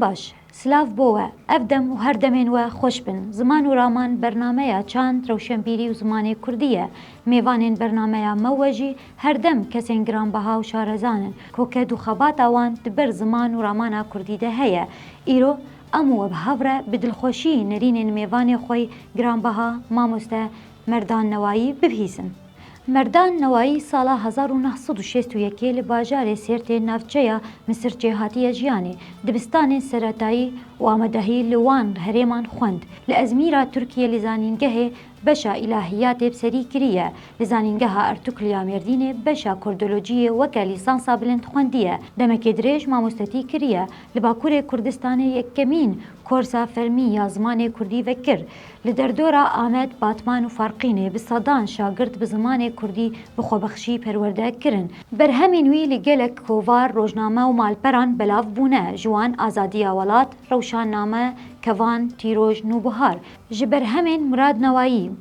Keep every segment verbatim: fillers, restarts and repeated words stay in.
Baş, silav bo we. Ev dem û her demên we xweş bin. Ziman û Raman bernameya çand, rewşenbîrî û zimanê kurdî ye. Mêvanên bernameya me we jî her dem kesên giranbeha û şarezan in, ku ked û xebata wan di ber ziman û ramana kurdî de heye. Îro em û we bi hev re bi dilxweşî nerînên mêvanê xwe yî giranbeha, mamoste Merdan Newayî bibihîzin. Merdan Newayî sala hezar û neh sed û şêst û yekê li bajarê Sêrtê navçeya Misirçê hatiye jiyanê. Dibistanên seretayî û amadehî li wan herêman xwend. Li Ezmîra Tirkiyê li zanîngehê beşa îlahiyatê bi serî kiriye. Li zanîngeha Ertûklî ya Mêrdînê beşa kurdolojiyê weke lîsansa bilind xwendiye. Demekê dirêj mamostetî kiriye. Li Bakurê Kurdistanê yekemîn korsa fermî ya zimanê kurdî vekir. Li derdora Amed, Batman û Farqînê bi sedan şagirt bi zimanê kurdî bi xwebexşî perwerde kirin. Berhemên wî li gelek kovar, rojname û malperan belav bûne, ji wan Azadiya Welat, Rewşanname, Kevan, Tîroj, Nûbihar. Ji berhemên Murad Newayî,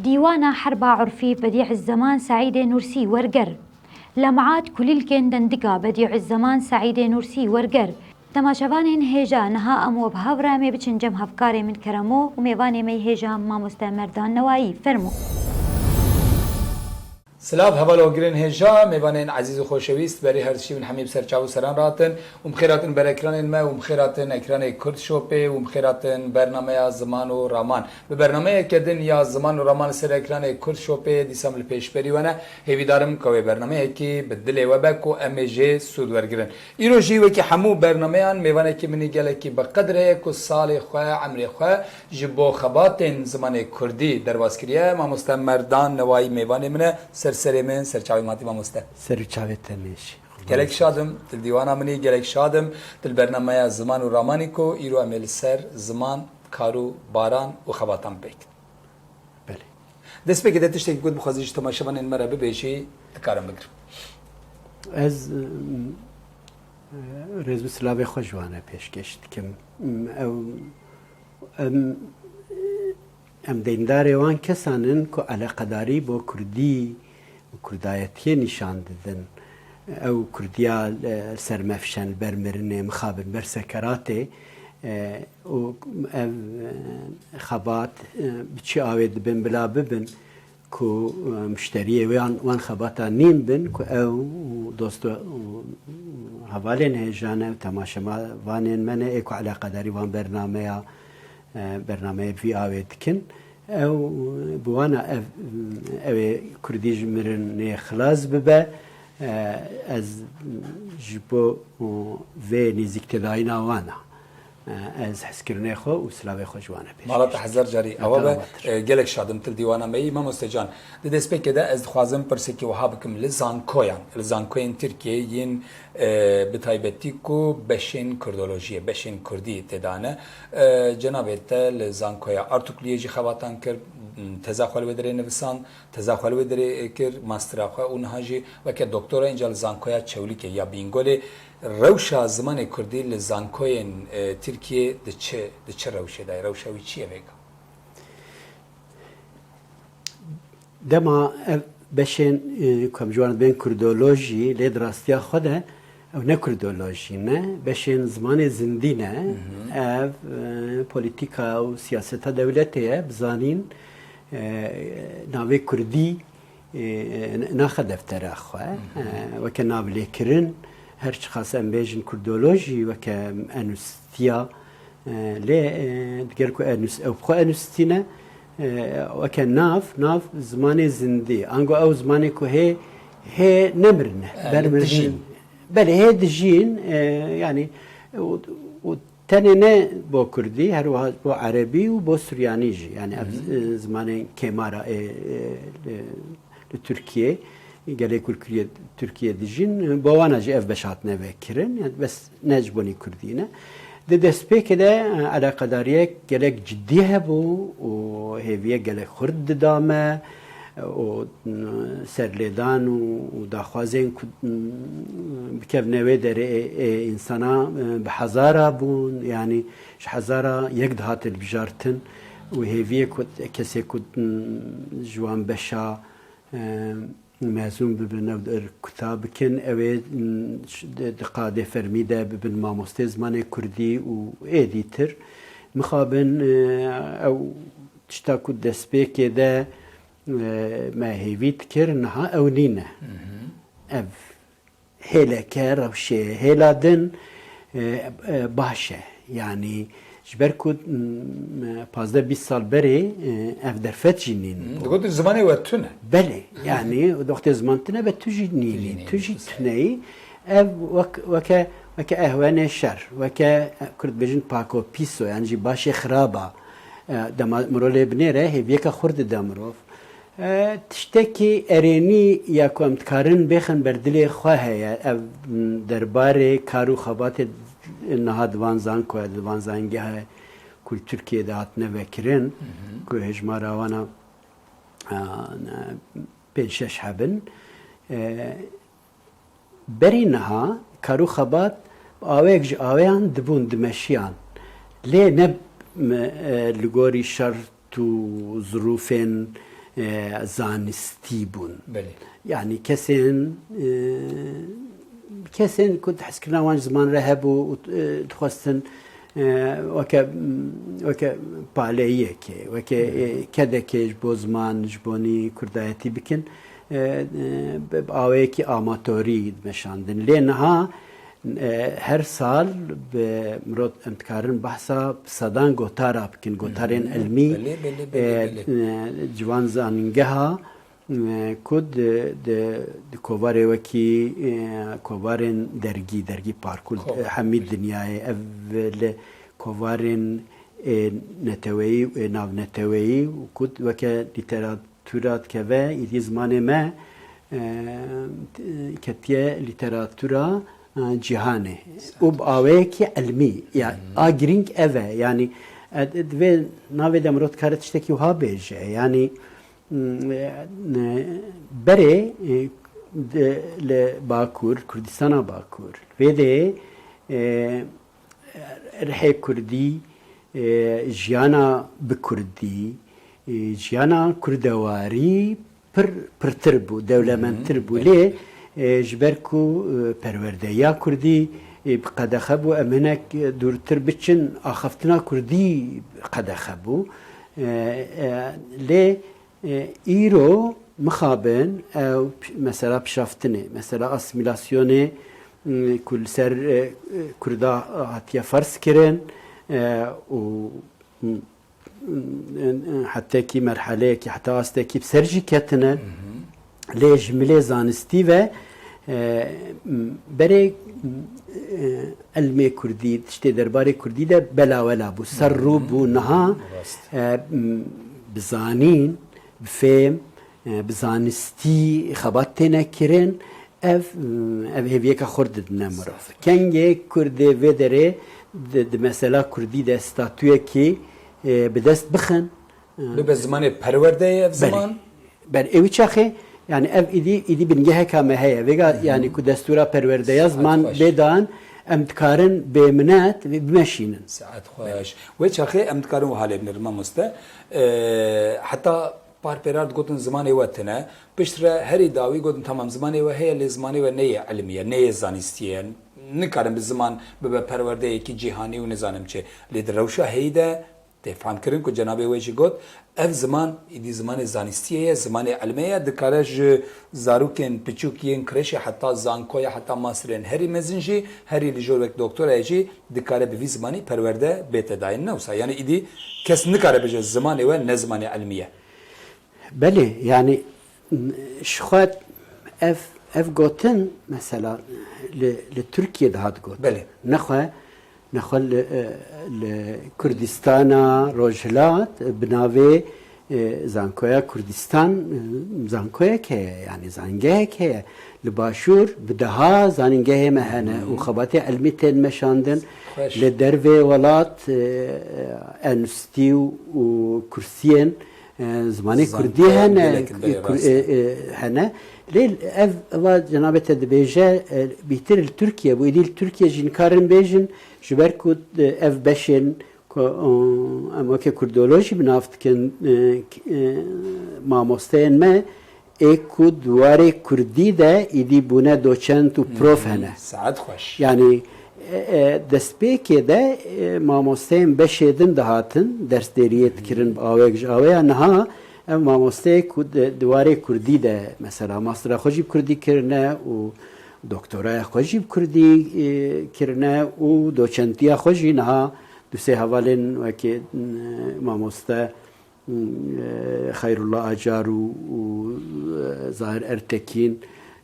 Dîwana Herba Urfî, Bedî Zeman Seîdê Nûrsî, Werger. Lemaat Kulîlkên Dendika, Bedî Zeman Seîdê Nûrsî, Werger. Temaşevanên hêja, niha em we bi hev re, em ê biçin cem hevkarê min Keremo û mêvanê me yê hêja mamoste Merdan Newayî. Fermo. Silav, heval ogirên hêja, mêvanên ezîz û xoşewîst, berî her tiştî min hemî bi ser çav û seran ratin û bi xêr hatin ber ekranên me û bi xêr hatin ekranê Kurd Şopê û bi xêr hatin bernameya Ziman û Raman. Bi bernameyeke din ya Ziman û Raman li ser ekranê Kurd Şopê dîsa min li pêşberî we ne. Hêvîdar im ku wê bernameyekî bi dilê we be ku em ê jê sûd wergirin. Îro jî wekî hemû bernameyan mêvanekî min î gelekî bi qedir heye ku salê xwe, emrê xwe ji bo xebatên zimanê kurdî derbas kiriye. Mamoste Merdan Newayî mêvanê min e. Ser serê min, ser çavê min hatî mamoste. Ser û çavê te mêşî. Gelek şad im, tu li dîwana min î, gelek şad im, tu li bernameya Ziman û Ramanî ku îro em ê li ser ziman, kar û baran û xebatan pêk. Belê. Destpêkê de tiştekî ku tu bixwazî ji temaşevanên me re bibêjî, dikarim bigirim. Ez, em, rêz û silavê xwe ji wan re pêşkêş dikim. Em, ew, em, em deyndarê wan kesan in ku eleqedarî bo kurdî û kurdayetiyê nîşan didin. Ew kurdiya, e, li ser mefşen, li ber mirinê, mixabin, ber sekeratê, e, û ev, e, xebat, e, bi çi awê dibin bila bibin ku, e, muşteriyê wan, wan xebata nîn bin ku ew û dost û hevalên hêjane û temaşevanên me ne ê ku eleqedarî wan bernameya, e, bernameyê bi vî awê dikin. Ew bi wana ev, ew ê kurdî ji mirinê xilas bibe, e, ez ji bo vê nêzîktêdayîna wan a. E, ez hezkirinê xwe û silavê xwe ji wan re pêş Mala te dikêm. Hezar carî Heta awa be. Awatir. E, gelek şadim til dîwana me yî. Mamoste Can, di destpêkê de ez dixwazim pirsekî wiha bikim li zankoyan, li zankoyên Tirkiyê yên, e, bi taybetî ku beşên kurdolojiyê, beşên kurdî tê de ne. E, cenabê te li zankoya Artukliyê jî xebatan kir, teza xwe li wê derê nivisand, teza xwe li wê derê kir, mastera xwe û niha jî weke doktora, înca li zankoya Çewlîgê ya Bîngolê. Rewşa zimanê kurdî li zankoyên, e, Tirkiyê di çi, di çi rewşê de ye? Rewşa wî çi ye vêga? Dema ev beşên, e, ku em ji wan dibên kurdolojî, lê di rastiya xwe de ew ne kurdolojî ne, beşên zimanê zindî ne. Hı hı. Ev, e, polîtîka û siyaseta dewletê ye, bizanîn, e, navê kurdî, e, naxe deftera xwe. Hı hı. E, weke navlêkirin, her çiqas em bêjin kurdolojî, weke enûstiya, e, lê, e, diger ku enûs-, ew bi xwe enûstîne, e, weke nav, nav zimanê zindî. Ango ew zimanê ku hê, hê nemirine, e, bermirine. Dijîn. Belê, hê dijîn, e, yanî, û, û tenê ne bo kurdî, her wiha bo erebî û bo suryanî jî. Yanî ev, hı hı, e, zimanên kêmara ê, e, e, li Tirkiyê, gelê ku li Tirkiyê dijîn, bo wana jî ev beş hatine vekirin, yani bes ne ji bonî kurdî ne. Di destpêkê de, e, eleqedariyek gelek cidî hebû û hêviyek gelek xurt dida me û, e, serlêdan û, û daxwazên ku, e, bikevne wê derê, e, e, însana, e, bi hezara bûn, yani ji hezara yek dihat hilbijartin û hêviyê ku kesê ku, e, ji wan beşa, e, mezûn bibin, ew der kuta bikin, ew ê, m, ş-, di, di qadê fermî de bibin mamostê zimanê kurdî û êdî tir. Mixabin, e, ew tişta ku destpêkê de, e, me hêvî dikir, niha ew nîne. Ev hêleke, rewşê hêla din, e, e, baş e. Yanî ji ber ku, m, pazdeh bîst sal berê, e, ev derfet jî nîn. Hı, digotin zimanê we tune. Belê, yanî wextê ziman tune be tu jî nînî, tu jî tuneyî. Ev wek, weke, weke ehwenê şer, weke, e, Kurd bêjin pako pîso, yanî jî başê xiraba, e, dema mirov lê binêre, hêviyeke xurt dide mirov. E, tiştekî erênî ya ku em dikarin bêxin ber dilê xwe heye. Ev, m, derbarê kar û xebatê niha di van zankoya, di van zangehê ku li Tirkiyê de hatine vekirin, ku hejmara wana, a, ne, pênc şeş hebin. E, Berî niha kar û xebat bi awayek ji awayan dibûn, dimeşiyan. Lê ne, e, li gorî şert û zirûfên, e, zanistî bûn. Belê. Yanî kesên, e, kesên ku hezkirina wan ji ziman re hebû û, e, dixwestin, e, weke, weke paleyiyekê, weke, e, kedekê ji bo ziman, ji bonî kurdayetî bikin, e, e, bi, bi awayekî amatorî dimeşandin. Lê niha, e, her sal bi mirov em dikarin behsa sedan gotara bikin, gotarên ilmî, belê, belê, belê, e, belê, e, ciwan zanîngeha, e, ku di, di, di kovarê wekî, e, kovarên dergî, dergî parkû, e, hemî dinyayê, ev li kovarên, e, neteweyî û, e, navneteweyî û ku weke lîteratûra dikeve, îdî zimanê me, e, ketiye lîteratûra, e, cîhanê. Û bi awayekî ilmî, ya, a girîng ev e. Yanî, e, divê navê de mirov dikare tiştekî wiha bêje. Yanî, m, e, berê, e, de, li Bakur, Kurdistana Bakur, vê de, e, rihê kurdî, e, jiyana bi kurdî, e, jiyana kurdewarî pir, pirtir bû, dewlemendtir bû. Belê. Lê, e, ji ber ku, e, perwerdeya kurdî, e, bi qedexe bû, em hinek, e, dûrtir biçin, axaftina kurdî qedexe bû. E, e, lê, e, îro mixabin ew p-, mesela pişaftinê, mesela asîmîlasyonê, m, ku li ser, e, e, kurda hatiye ferz kirin, e, û, m, hetekî merheleyekî, heta astekî bi ser jî ketine. Lê ji milê zanistî ve, e, berê, e, ilmê kurdî, tiştê derbarê kurdî de belawela bû, ser rû bû. Niha, e, bi zanîn, bi fêm, e, bi zanistî xebat têne kirin. Ev, ev hêviyeke xurt didine mirov. Kengê Kurdê vê derê di, di mesela Kurdî de statuyekî, e, bi dest bixin. Bibe zimanê perwerdeyê ev ziman? Ber ê wî çaxê, yani ev îdî, îdî bingeheka me heye. Vêga, yani ku destûra perwerdeya ziman bê dan, em dikarin bêminet bimeşînin. Saet xweş. Wê çaxê em dikarin wiha lê binêrin mamoste. E, heta Par pêrar digotin zimanê we tune. Piştre herî dawî gotin, tamam, zimanê we heye, lê zimanê we neyê ilmî ye, neyê zanistî ye. Nikarin bi ziman bibe perwerdeyekî cîhanî û nizanim çi. Lê di rewşa heyî de tê fehmkirin ku cenabê wê jî got, ev ziman îdî zimanê zanistiyê ye, zimanê ilmê ye, dikare ji zarokên piçûk yên kreşê heta zankoya, heta masterên herî mezin jî, herî li jor wek doktorayê jî dikare bi vî zimanî perwerde bête dayîn. Ne wisa? Yanî îdî kes nikare bêje zimanê we ne zimanê ilmî ye. Belê, yani, n-, ji xwe ev, ev gotin, mesela, li, li Tirkiye dihat gotin. Belê. Nexwe, nexwe li, e, li Kurdistana Rojhilat, e, bi navê, e, Zankoya Kurdistan, e, zankoyek heye, yani zangehek heye. Li Başûr bi deha zanîngehê me hene û xebatê ilmî tên meşandin. Xweş. Li dervê welat, e, e, enstî û, û kursiyên, e, zimanê kurdî hene, gelek, belê, kur-, rast e, e. E, hene. Lê ev, eva cenabê te dibêje, e, bîtir li Tirkiye bû. Êdî li Tirkiye jî nikarin bêjin, ji ber ku, e, ev beşên ku, e, em weke kurdolojî bi nav dikin, e, k-, e, mamosteyên me ê ku di warê kurdî de îdî bûne doçent û prof hene. Saet xweş. Yanî, e, e, destpêkê de, e, mamosteyên beşê din dihatin, dersdêriyê dikirin bi awayek ji aweya. Niha ev mamosteyê ku di, di warê kurdî de, mesela, mastera xwe jî bi kurdî kirine û doktoraya xwe jî bi kurdî, e, kirine û doçentiya xwe jî niha du sê hevalên wekî, e, mamoste, e, Xeyrullah Acar û, û, e, Zahir Ertekîn,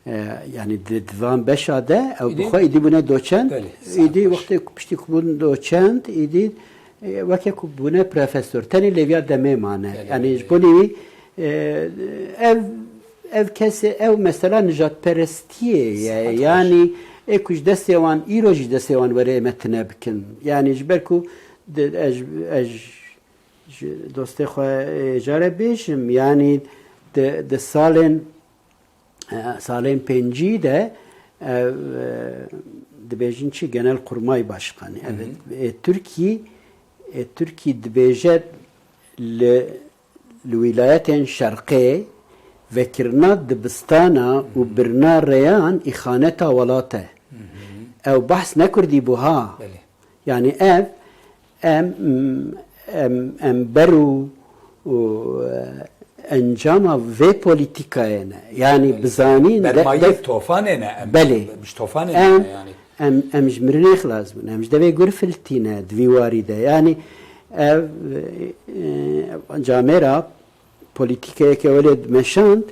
e, yanî di, di van beşa de ew bi Îdî xwe îdî bûne doçent, Belê, saet îdî baş. Wextê ku piştî ku bûn doçent, îdî, e, weke ku bûne profesor. Tenê lêviya demê mane. Belê, Yanî belê. ji bo nî, e, ev, ev kesê, ev mesela nijadperestiyê ye. Saet baş. Yanî ê ku ji destê wan, îro jî destê wan were ê me tine bikin. Yanî ji ber ku di, ez, ez Ji dostê xwe, e, jare bêjim, yanî di, di salên, e, salên pêncî de, e, e, dibêjin çi? Genelkurmay Başkanı. Hı hı. Evet, e, Tirkî, e, Tirkî dibêje li, li wîlayetên şerqê vekirina dibistana û Hı hı. birina rêyan îxaneta welat e. Hı hı. Ew behs ne kurdî bû ha. Belê. Yanî ev, em, em, em ber û, û, e, encama vê polîtîkayê ne. Yanî Belê. bizanîn de, Bermayê de tofanê ne, em, Belê. ji tofanê Em, ne, yanî. em, em ji mirinê xilas bûn. Em ji devê gur filtîne di vî warî de. Yanî ev, e, e, camêra polîtîkeyeke welê dimeşand,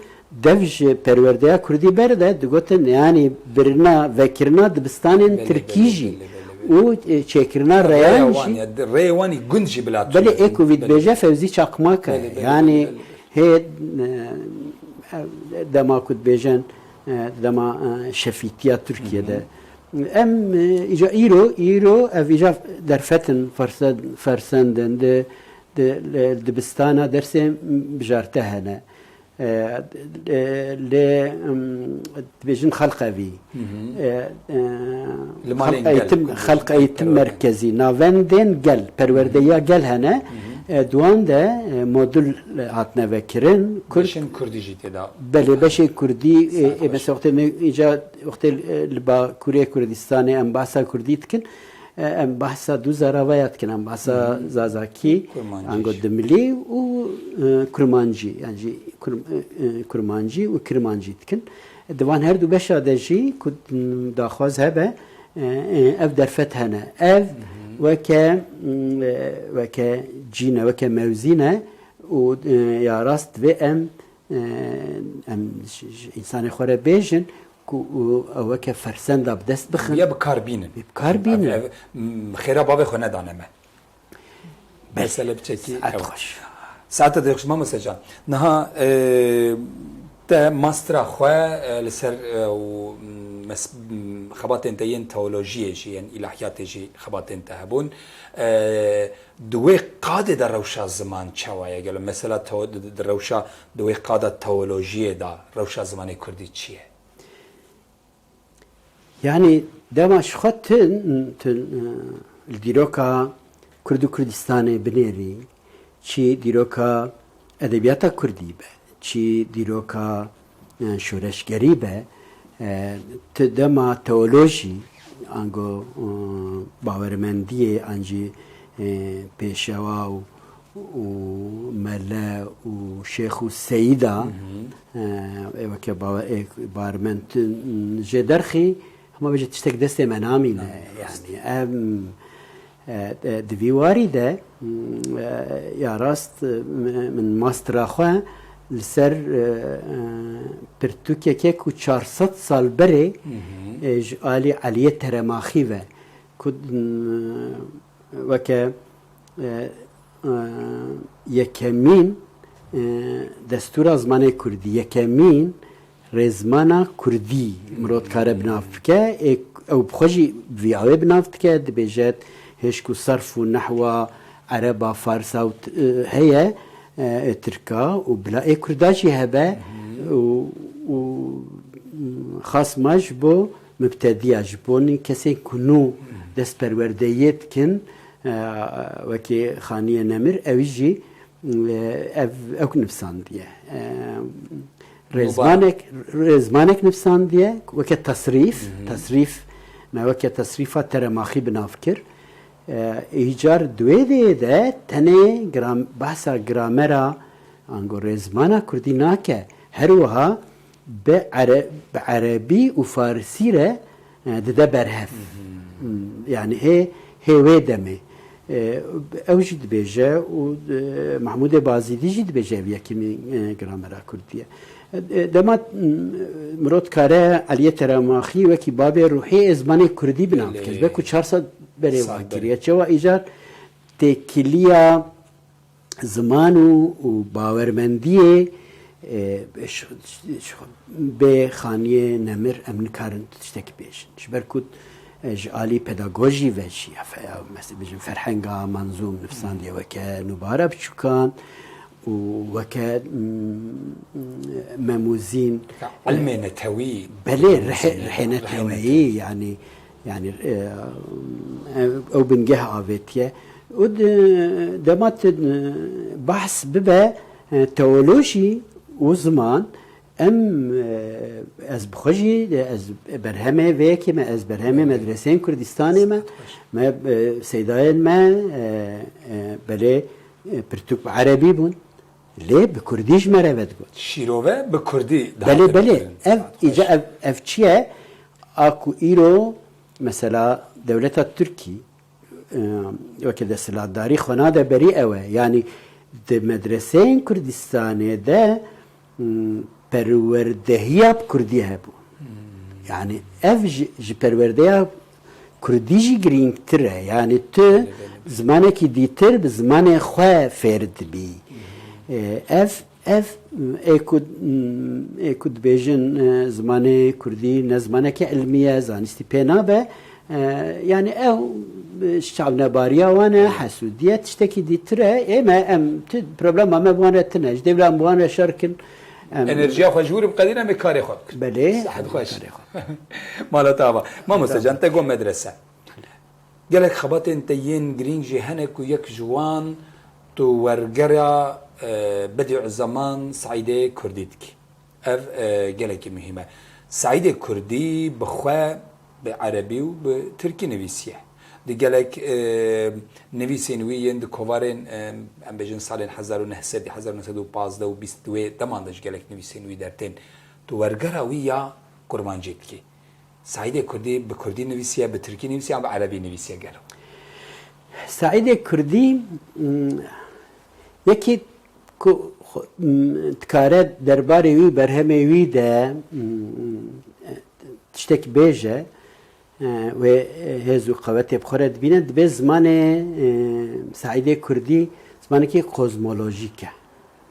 dev ji perwerdeya kurdî berde, digotin, yanî birina, vekirina dibistanên Belê, tirkî belê, jî belê, belê, belê. û, e, çêkirina Rêya reyan wan jî. ya, di-, rêya wan î gund jî bila Belê, tune. ê ku vî Belê. dibêje Fewzî Çakmak e. Belê, belê, Yanî belê, belê. hê, e, e, dema ku dibêjin, e, dema, e, şefîtiya Tirkiye de. Hı hı. Em, e, îca îro, îro ev îca derfetin fersen-, fersendin di, di, li dibistana dersê bijarte hene. E, e, lê, em, dibêjin xelq evî. Hı hı. E, e, Li malên xelq gel, eğitim, ku xelq dibêjin eğitim perwerde. merkezî, navendên gel, perwerdeya Hı hı. gel hene. Hı hı. E, di wan de, e, modul hatine vekirin. Kurd Beşên kurdî jî tê de. Belê, beşê kurdî, e, Saet e, xweş. mesela wextê me îca, wextê, e, li Bakurê Kurdistanê em behsa kurdî dikin, e, em behsa du zaravaya dikin, em behsa Hı hı. Zazakî, Kurmancî ango jî. Dimilî û, e, Kurmancî, yan jî Kur-, e, e, Kurmancî û Kirmancî dikin. Di van her du beşa de jî ku, m, daxwaz hebe, e, e, ev derfet hene. Ev Hı hı. weke, m, e, weke cî ne, weke mewzî ne û, e, ya rast divê em, e, em ji, ji însanê xwe re bêjin ku û ew weke fersenda bi dest bixin. Ya bi kar bînin. Bi kar bînin. Ev, ev, m, xêra bavê xwe nedane me. Belê. Mesele biçekî Saet ew. xweş. Saete de xweş, Mamoste Can. Niha, e, te mastera xwe, e, li ser, e, û, m, mes-, m, xebatên te yên teolojiyê jî, yên îlahiyatê jî xebatên te hebûn. E, di wê qadê de rewşa ziman çawa ye gelo? Mesela teo-, di, di, di rewşa, di wê qada teolojiyê de rewşa zimanê kurdî çi ye? Yanî dema ji xwe tu, tu, e, li dîroka Kurd û Kurdistanê binêrî, çi dîroka edebiyata kurdî be, çi dîroka, e, şoreşgerî be, e, tu dema teolojî, ango, e, bawermendiyê, an jî, e, pêşewa û û mele û şêx û seyîda, Hı hı. e, ê weke bawe-, ê barmend, jê derxî, hema bêje tiştek destê me namîne. Namîne, rast. Yanî em, e, e, di vî warî de, e, ya rast, e, min mastera xwe li ser, e, e, pirtûkeke ku çar sed sal berê, Hı hı. e, ji alî Eliyê Teremaxî ve, ku, e, weke, e, e, yekemîn, e, destûra zimanê kurdî, yekemîn rêzmana kurdî mirov dikare bi nav bike. Ê, ew bi xwe jî vî awê bi nav dike, dibêje hêşk û serf û nehwa ereba, farsa û t-, e, heye, e, ê tirka û bila ê kurda jî hebe û, û xas ma ji bo mubtediya, ji bo nî kesên ku nû dest perwerdeyê dikin, e, wekî Xaniyê Nemir, ew jî, e, ev, ew nivîsandiye. E, Rêzmanek, rêzmanek nivîsandiye, weke tesrîf, tesrîf, me weke tesrîfa teremaxî bi nav kir. E, îcar di wê dê de tenê gram-, behsa gramera ango rêzmana kurdî nake, her wiha bi ere-, bi erebî û farisî re, e, dide berhev. Hmm, yani hê, hê wê demê. E, ew jî dibêje û, e, Mahmûdê Bazîdî jî dibêje ev yekîmî, e, gramera kurdî ye. E, dema, m, mirov dikare Eliyê Teremaxî wekî babê ruhî ê zimanê kurdî bi nav bike. Ji ber ku çar sed berê va kiriye. Çawa îcar têkiliya ziman û, û bawermendiyê, e, ş-, ş-, bê Xaniyê Nemir em nikarin tiştekî bêjin. Ji ber ku, e, ji alî pedagojî ve jî, ya fe-, ya mes-, bêjin ferhenga menzûm nivîsandiye weke Nûbara Biçûkan û weke, mm, Memûzîn. Ilmê netewî. Belê, rihê, rihê neteweyî, yani, yani, e, ew, ew bingeh avêtiye. Û di-, dema tu, e, behs bibe, e, teolojî û ziman, em, e, ez bi xwe jî, e, ez berhemê vê yekê me, ez berhemê medreseyên Kurdistanê me, me, e, seydayên me, e, e, belê, e, pirtûk bi erebî bûn. Lê bi kurdî ji me re vedigot. Şîrove bi kurdî dihatin. Belê, belê. Ev, îca ev, ev çi ye? A ku îro, mesela, dewleta Tirkî, e, weke desthilatdarî xwe nade berî ew e. Yanî di medreseyên Kurdistanê de, m, perwerdehiya bi kurdî hebû. Hmm. Yanî ev ji, ji perwerdeya kurdî jî girîngtir e. Yanî tu, belê, belê, zimanekî dîtir bi zimanê xwe fêr dibî. Hmm. E, ev, ev, ê ku, ê ku dibêjin, e, zimanê kurdî ne zimaneke ilmî ye, zanîstî pê nabe. E, yanî ew, e, çavnebariya wan e, hesûdî ye, tiştekî dîtir e. Ê me, em, tu, problema me bi wan re tune. Ji dêvla em bi wan re şer kin. Em enerjiya xwe ji wir biqedîne, em ê karê xwe bikin. Belê, sehet xweş. Karê xwe. Mala te ava. Mamoste can, te got medrese. Gelek xebatên te yên girîng jî hene ku yek ji wan tu wergera, e, Bedîuzeman Seîdê Kurdî dikî. Ev, e, gelekî muhîm e. Seîdê Kurdî bi xwe bi erebî û bi tirkî nivîsiye. Di gelek, e, nivîsên wî yên di kovarên, e, em bêjin salên hezar û neh sed, hezar û neh sed û pazdeh û bîst di wê deman de ji gelek nivîsên wî dertên. Tu wergera wî ya kurmancî dikî. Seîdê Kurdî bi kurdî nivîsiye, bi tirkî nivîsiye an bi erebî nivîsiye gelo? Seîdê Kurdî, mm, yekî ku xwe, mm, dikare derbarê wî, berhemê wî de, mm, tiştek bêje, e, wê, e, hêz û qewetê bi xwe re dibîne, dibê zimanê, e, Seîdê Kurdî zimanekî kozmolojîk e.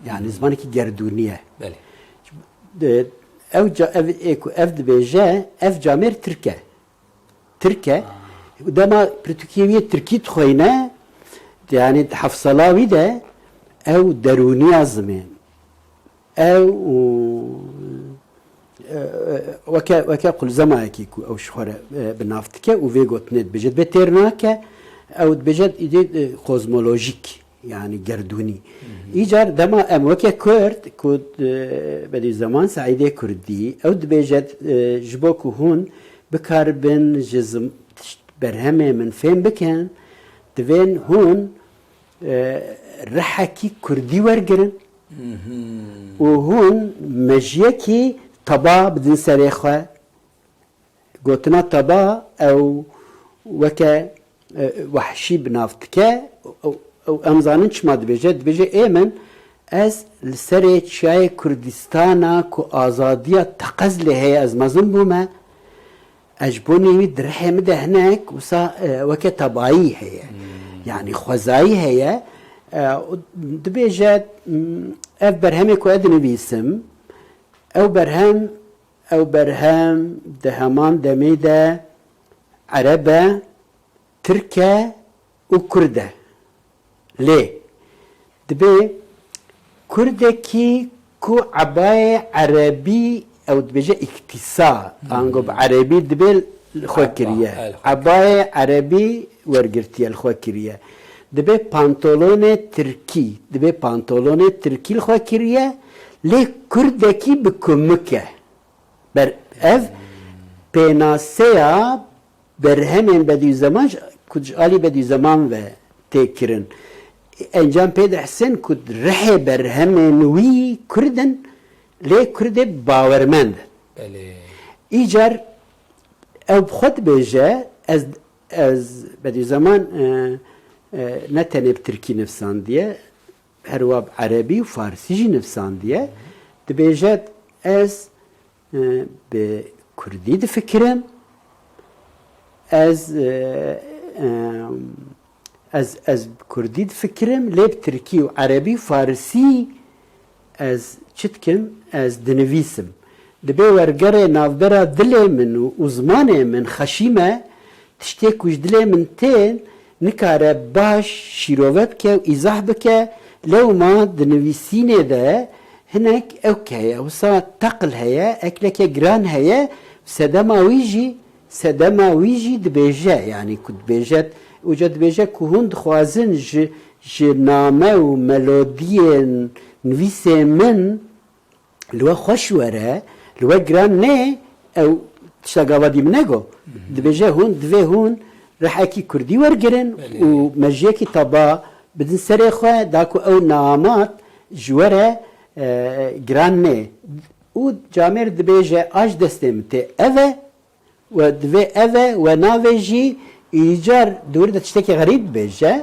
Yani, hmm, zimanekî gerdûnî ye. Belê. De, ew ca-, ev, ê ku ev dibêje, ev camêr tirk e. Tirk e. Ah. Û dema pirtûkê wî yê tirkî dixweyne, yani di hefsala wî de ew derûniya zimên. Ew û, e, e, weke, weke qulzemayekî ku ew ji xwe re, e, bi nav dike û vê gotinê dibêje. Dibê têr nake, ew dibêje îdê, e, kozmolojîk. Yani gerdûnî. Hı hı. Îcar dema em weke Kurd, ku, e, Bedîzeman Seîdê Kurdî, ew dibêje, e, ji bo ku hûn bikaribin ji zim-, tişt-, berhemê min fêm bikin, divên hûn, e, rihekî Kurdî wergirin, hı hı, û hûn mejiyekî teba bidin serê xwe. Gotina teba ew weke, e, wehşî bi nav dike. Ew, ew em zanin çima dibêje. Dibêje, ê min, ez li serê çiyayê Kurdistana ku azadiya teqez lê heye, ez mezin bûme. Ez ji bo nî wî di rihê min de hinek wisa, e, weke tebayî heye. Hmm. Yani xwezayî heye. E, û dibêje, m, ev berhemê ku ez dinivîsim, ew berhem Ew berhem di heman demê de ereb e, tirk e û kurd e. Lê dibê kurdekî ku ebayê erebî, ew dibêje îktîsa, hmm, ango bi erebî dibê li xwe, ebba, kiriye. El xwe. Ebayê erebî wergirtiye, li xwe kiriye. Dibê pantolonê tirkî, dibê pantolonê tirkî li xwe kiriye. Lê kurdekî bi kumik e. Ber, ev pênaseya berhemên Bedîzeman ji, ku ji alî Bedîzeman ve tê kirin. Encam pê dihsin ku rihê berhemên wî kurd in, lê kurdê bawermend in. Belê. Îcar ew bi xwe dibêje, ez, ez Bedîzeman, e, e, ne tenê bi tirkî nivsandiye, herwa bi erebî û farsî jî nivsandiye. Dibêje, ez, e, bi kurdî difikirim, ez, e, e, ez, ez bi kurdî difikirim, lê bi tirkî û erebî, farsî ez çi dikim? Ez dinivîsim. Dibê wergerê navbera dilê min û, û zimanê min xeşîm e, tiştê ku ji dilê min tên, nikare baş şîrove bike û îzah bike, lewma di nivîsînê de hinek ewk heye, wisa teqil heye, ekleke giran heye, sedema wî jî, sedema wî jî dibêje, yanî ku dibêje, uca dibêje ku hûn dixwazin ji, ji name û melodiyên nivîsê min li we xweş were, li we giran nê, ew tişta gava dî min nego. Dibêje hûn, divê hûn rihekî kurdî wergirin Belê. Û mejiyekî taba bidin serê xwe, da ku ew neamat ji we re, e, giran nê. Û camêr dibêje, a ji destê min tê. Ev e, we divê ev e, we navê jî, îcar di wir de tiştekî xerîb dibêje,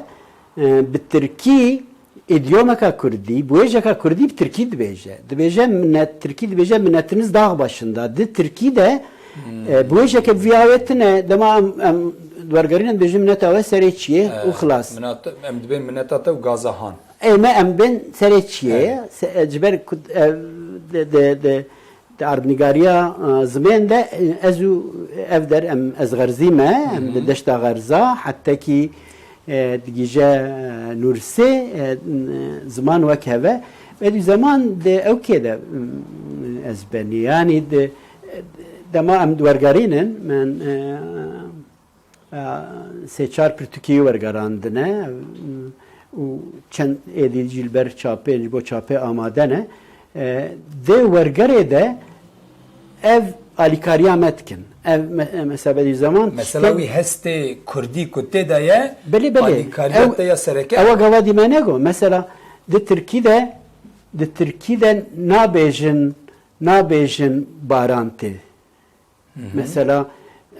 e, bi tirkî, îdyomeka kurdî, biwêjeka kurdî bi tirkî dibêje. Dibêje minnet, tirkî dibêje minnetiniz dağ başında. Di tirkî de, e, biwêjeke bi vî awê tine, dema em, em wergerînin dibêjin minneta we serê çiyê û xilas. Minnet, em dibên minneta te û gaza han. Ê me em bên serê çiyê, Evet. se-, e, ji ber ku, e, de, de, de, Di erdnîgariya, e, zimên de, e, ez û ev der em, ez Xerzî me, em Hı hı. Li deşta Xerza, hetekî, e, digije, e, Nûrsê, e, n-, ziman wek hev e. Ve di zeman de ew kê de, m, ez benî. Yanî di, dema em di wergerînin, min, e, e, sê çar pirtûkê wî wergerandine, û çend êdî jî li ber çapê, ji bo çapê amade ne. E, di wergerê de ev alîkariya me dikin. Ev me-, mesela Bedîzeman Mesela tiştên wî hestê kurdî ku tê de ye, Belê, belê. alîkariya Ew, te ya sereke. Ewa gava dî me nego. Mesela di tirkî de, di tirkî de nabêjin, nabêjin baran tê. Hı hı. Mesela,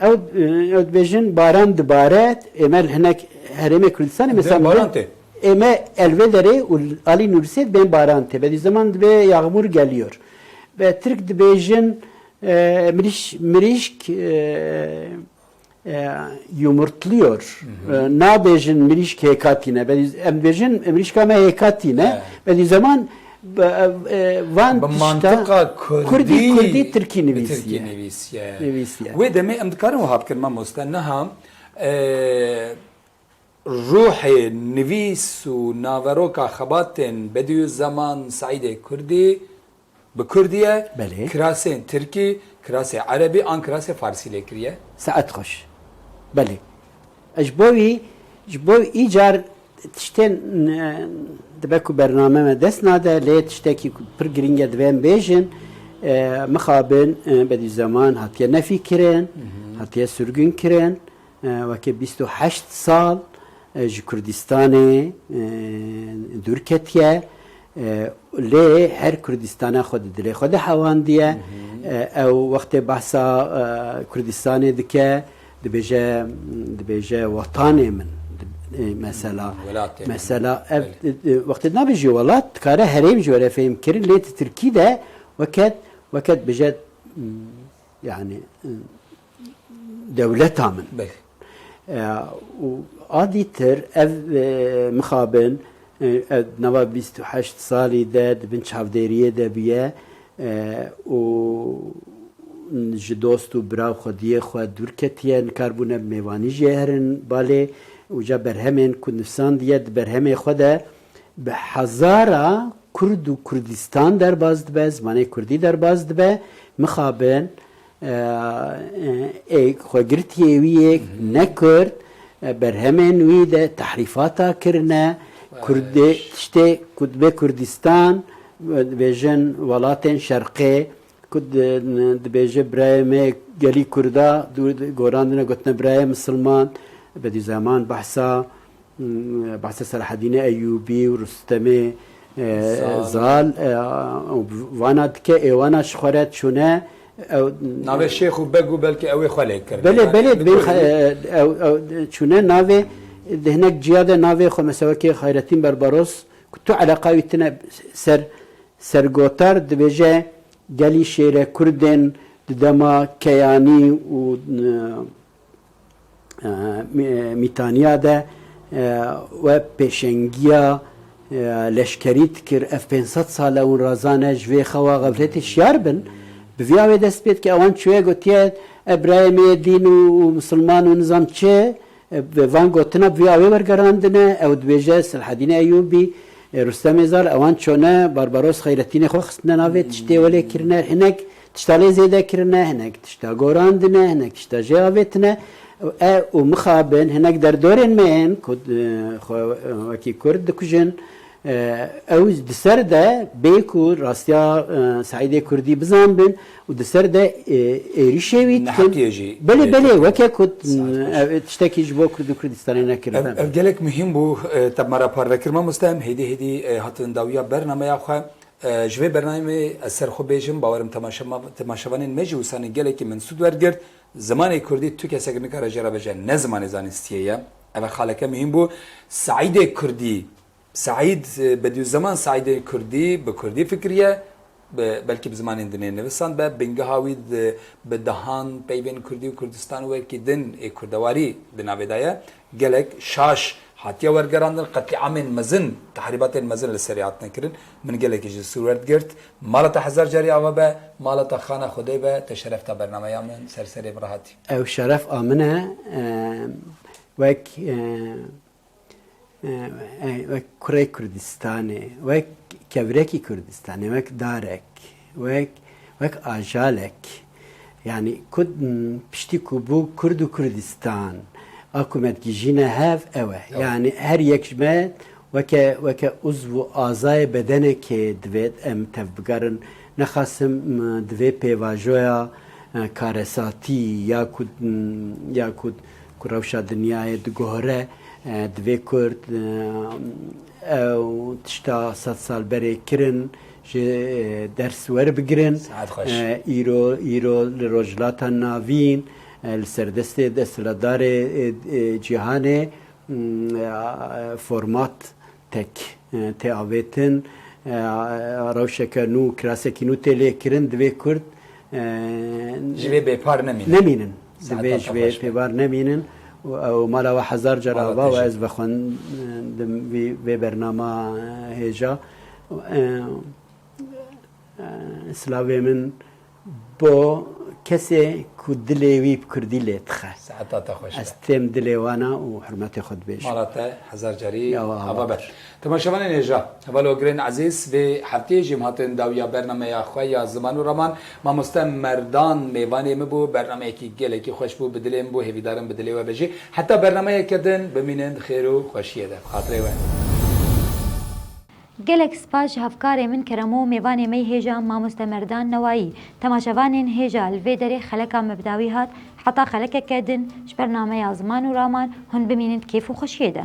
ew, ew dibêjin baran dibare, ê me li hinek herêmê Kurdistanê, Dibên mesela, baran tê. ê me elvê derê û alî Nûrsê dibên baran tê. Bedî zeman dibê yağmur geliyor. Ve Tirk dibêjin, e, miriş-, mirişk, e, e, yumurtluyor. Hı hı. E, nabêjin mirişk hêka tîne. Bedî, em dibêjin mirişka me hêka tîne. He. Bedî zeman, e, e, van Bi tişta mantiqa kurdî, kurdî, kurdî tirkî bi nivîsiye. tirkî nivîsiye. Nivîsiye. Wê demê em dikarin wiha bikin mamoste. Niha, e, ruhê nivîs û naveroka xebatên Bedî zeman Seîdê Kurdî bi kurdî ye, Belê. kirasên tirkî, kirasê erebî an kirasê farsî lê kiriye? Saet xweş. Belê. Ji bo wî, ji bo wî îcar tiştên, e, dibe ku bername me dest nade, lê tiştekî ku pir girîng e divê em bêjin, e, mixabin, e, Bedîzeman hatiye nefî kirin, Hı hı. hatiye sirgûn kirin, e, weke bîst û heşt sal, e, ji Kurdistanê, e, dûr ketiye. E, lê her Kurdistana xwe di dilê xwe de hewandiye. Hı hı. E, ew wextê behsa, e, Kurdistanê dike, dibêje, dibêje wetanê min, di-, e, mesela, Welatê min. mesela ev, Belê. e, e, wextê nabêjî welat, dikare herêm jî were fêhm kirin, lê di Tirkî de weket, weket bêje, m, yani, e, dewleta min. Belê. E, û a dîtir ev, e, mixabin, e, ev nava bîst û heşt salî de di bin çavdêriyê de bûye, e, û ji dost û bira û xwediyê xwe dûr ketiye, nikarbûne bi mêvanî jê herin balê, û ca berhemên ku nivîsandiye di berhemê xwe de bi hezara Kurd û Kurdistan derbas dibe, zimanê Kurdî derbas dibe, mixabin, e, e, ê xwegirtiyê wî yê Hı hı. ne Kurd, e, berhemên wî de tehrîfata kirine, Kurdê, Weş. tiştê ku dibe Kurdistan, Dibêjin welatên şerqê ku di-, dibêje birayê me gelî Kurda, dû gorandine gotine birayê misilman, Bedîzeman behsa, hmm, behsa Selahedînê Eyûbî û Rustemê, e, Zal. Zal, e, û vana dike ê wana ji xwe re çûne, ew Navê şêx û beg û belkî ew ê xwe lê kir. Belê, belê, dibên xe-, e, ew, ew, çûne navê, di hinek ciya de navê xwe, mesela wekî Xayretîn Berbaros, ku tu eleqa wî tine ser, sergotar dibêje, gelî şêre Kurdên di dema keyanî û, e, e, mî-, mîtaniya de, e, we pêşengiya, e, leşkerî dikir. Ev pênc sed sal e hûn razane ji vê xewa xefletê şiyar bin. Bi vî awê dest pê dike, ewan çûye gotiye, e, birayê me yê dîn û, û misilman û nizam çi? E, bi van gotina bi vî awê wergerandine, ew dibêje Selahedînê Eyûbî, e, Rustemê Zal, ewan çone Barbaros Xeyretînê xwe xistine navê tiştê welê kirine, hinek tişta lê zêde kirine, hinek tişta gorandine, hinek tişta jê avêtine. E, û mixabin hinek derdorên me yên ku, e, xwe, e, wekî Kurd dikujin, e, ew di ser de bê ku rastiya, e, Seîdê Kurdî bizanbin û di ser de, e, êrîşê wî dikin. Neheqiyê jî, Belê, e, belê, weke ku, Saet xweş. e, tiştekî ji bo Kurd û Kurdistanê nekirine. Ev, ev gelek muhîm bû, e, te me re parve kir mamoste, em hêdî hêdî, e, hatin dawiya bernameya xwe. E, ji vê bernameyê ez ser xwe bêjim, bawerim temaşema-, temaşevanên me jî wisa ne gelekî min sûd wergirt. Zimanê Kurdî tu kesek nikare jê re bêje, ne zimanê zanistiyê ye. Ev e xaleke muhîm bû. Seîdê Kurdî, Seîd, e, Bedîuzzeman Seîdê Kurdî bi Kurdî fikiriye, bi, belkî bi zimanên dinê nivisand be, bingeha wî di, bi dehan peyvên Kurdî û Kurdistan û wekî din ê kurdewarî di navê de ye. Gelek şaş hatiye wergerandin, qetlîamên mezin, tehrîbatên mezin li serê hatine kirin. Min gelekî ji sû werdigirt. Mala te hezar carî ava be, mala te xana Xwedê be, te şerefta bernameya min ser serê min re hatî. Ew şeref a min e, e, wek, e, e, e, wek kurê Kurdistanê, wek kevrekî Kurdistanê, wek darek, wek, wek ajalek. Yanî ku, m, piştî ku bû Kurd û Kurdistan, a ku me digihîjîne hev, ew e. Ew. Yanî her yek ji me weke, weke uzv û azayê bedenekê divê em tevbigerin. Nexasim, m, divê pêvajoya, e, karesatî ya ku, m, ya ku, ku rewşa dinyayê diguhere, e, divê Kurd, e, ew tişta sed sal berê kirin, ji, e, ders werbigirin. Saet xweş. E, îro, îro li Rojhilata Navîn, e, li serdestê desthilatdarê, e, e, cîhanê, m, e, format tek, e, tê avêtin. E, rewşeke nû, kirasekî nû tê lê kirin, divê Kurd, e, Ji vê bêpar nemînin. nemînin. Saeta Divê te ji vê xweş be. pêvar nemînin. Û ew mala we hezar car Mala ava te we jî. ez vexwendim vî, vê bernama, e, hêja. E, e, silavê min bo kesê ku dilê wî bi Kurdî lê dixe. Saeta te xweş be. Ez têm dilê wana û hurmetê xwe dibêjim. Mala te hezar carî Ya, ava ava be. be. Temaşevanên hêja, hevalogirên ezîz, vê hefteyê jî em hatin dawiya bernameya xwe ya ziman û raman. Mamoste Merdan mêvanê min bû, bernameyekî gelekî xweş bû, bi dilê min bû, hêvîdarim bi dilê we be jî. Heta bernameyeke din, bimînin di xêr û xweşiyê de. Bi xatirê we. Gelek spas ji hevkarê min Keremo, mêvanê me yê hêja mamoste Merdan Newayî. Temaşevanên hêja, li vê derê xeleka me bi dawî hat. Heta xelekeke din ji bernameya Ziman û Raman hûn bimînin di kêf û xweşiyê de.